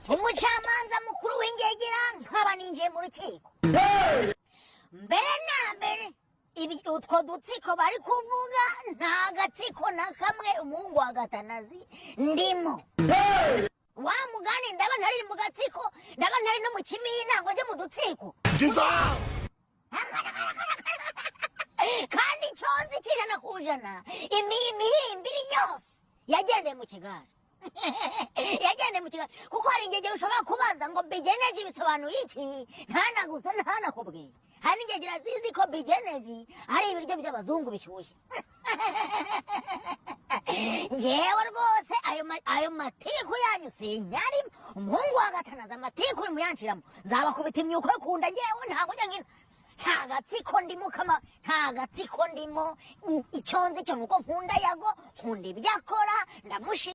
Umucamanza mukuru w'ingegera, nkaba ninjiye mu rukiko. Mbere na mbere, utwo dutsiko bari kuvuga, nta gatsiko na kamwe umuhungu wa Gatanazi ndimo. Wa mugani, ndaba ntari mu gatsiko, ndaba ntari no mu kimina ngo njye mu dutsiko. Kandi icyo nzi 100%, imihirimbiri yose yagendeye mu kigare, yagendeye mu kigare, kuko hari ingegera ushobora kubaza ngo "Big Energy bisobanuye iki?" Ntanagusa ntanakubwira. Hari n'ingegera zizi ko Big Energy ari ibiryo by'abazungu bishyushye. Njyewe rwose ayo matiku yanyu sinyarimo. Umuhungu wa Gatanazi, amatiku muyanshiramo nzabakubita imyuko yo kunda. Njyewe ntabwo njya nkina, nta gatsiko ndimo kama, nta gatsiko ndimo. Icyo nzi cyo nuko nkunda Yago, nkunda ibyo akora, ndamushima.